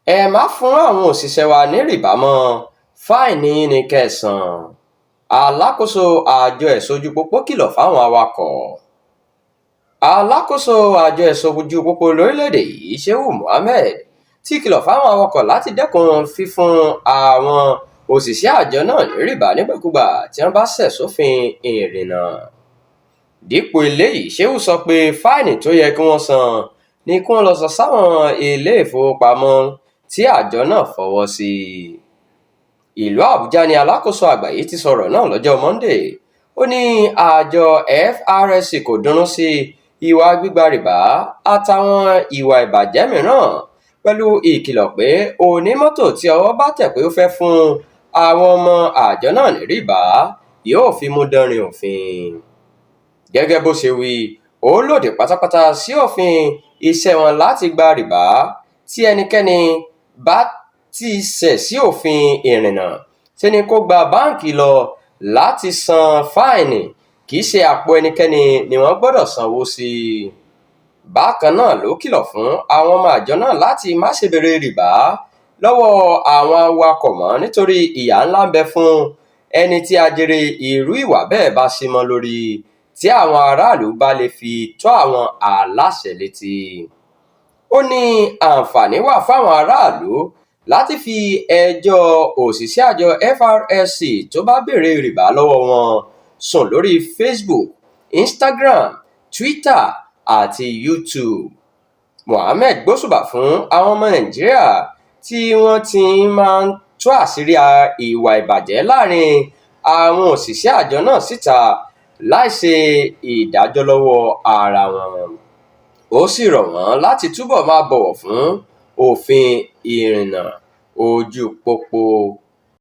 Ẹ má fún àwọn òṣìṣẹ́ wa ní rìbá mọ́, fáìní yín ní kẹ́ ẹ san. Alákòóso àjọ ẹ̀ṣọ́ ojú pópó kìlọ̀ fáwọn awakọ̀. Alákòóso àjọ ẹ̀ṣọ́ ojú pópó lórílẹ̀‐èdè yìí, Shehu Mohammed, ti kìlọ̀ fáwọn awakọ̀ láti dẹ́kun fífún àwọn òṣìṣẹ́ àjọ náà ní rìbá nígbàkigbà tí wọ́n bá ṣẹ̀ sófin ìrìnnà. Dípò eléyìí, Shehu sọ pé fáìnì tó yẹ kí wọ́n san ni kí wọ́n lọ san sáwọn ilé ìfowópamọ́ tí àjọ náà fọwọ́ sí. Ìlú Àbújá ni alákòóso àgbà yìí ti sọ̀rọ̀ náà lọ́jọ́ Monday. Ó ní àjọ FRSC kò dunnú sí ìwà gbígba rìbá àtàwọn ìwà ìbàjẹ́ mìíràn, pẹ̀lú ìkìlọ̀ pé onímọ́tò tí ọwọ́ bá tẹ̀ pé ó fẹ́ fún àwọn ọmọ àjọ náà ní rìbá yóò fimú dánrin òfin. Gẹ́gẹ́ bó ṣe wí, ó lòdì pátápátá sí òfin iṣẹ́ wọn láti gba rìbá. Tí ẹnikẹ́ni bá ti ṣẹ̀ sí òfin ìrìnnà, ṣe ni kó gba báǹkì lọ láti san fáìnì, kì í ṣe àpò ẹnikẹ́ni ni wọ́n gbọ́dọ̀ sanwó sí. Bákan náà ló kìlọ̀ fún àwọn ọmọ àjọ náà láti má ṣe béèrè rìbá lọ́wọ́ àwọn awakọ̀ mọ́, nítorí ìyà ńlá ń bẹ fún ẹni tí ajere irú ìwà bẹ́ẹ̀ bá sí mọ́ lórí tí àwọn aráàlú bá lè fi tó àwọn aláṣẹ létí. Ó ní àǹfààní wà fáwọn aráàlú láti fi ẹjọ́ òṣìṣẹ́ àjọ FRSC tó bá béèrè rìbá lọ́wọ́ wọn sùn lórí Facebook, Instagram, Twitter àti YouTube. Mohammed gbóṣùbà fún àwọn ọmọ Nàìjíríà tí wọ́n ti máa ń tú àṣírí ìwà ìbàjẹ́ láàrin àwọn òṣìṣẹ́ àjọ náà síta láì ṣe ìdájọ́ lọ́wọ́ ara wọn. Ó sì rọ̀ wọ́n láti túbọ̀ máa bọ̀wọ̀ fún òfin ìrìnnà ojú pópó.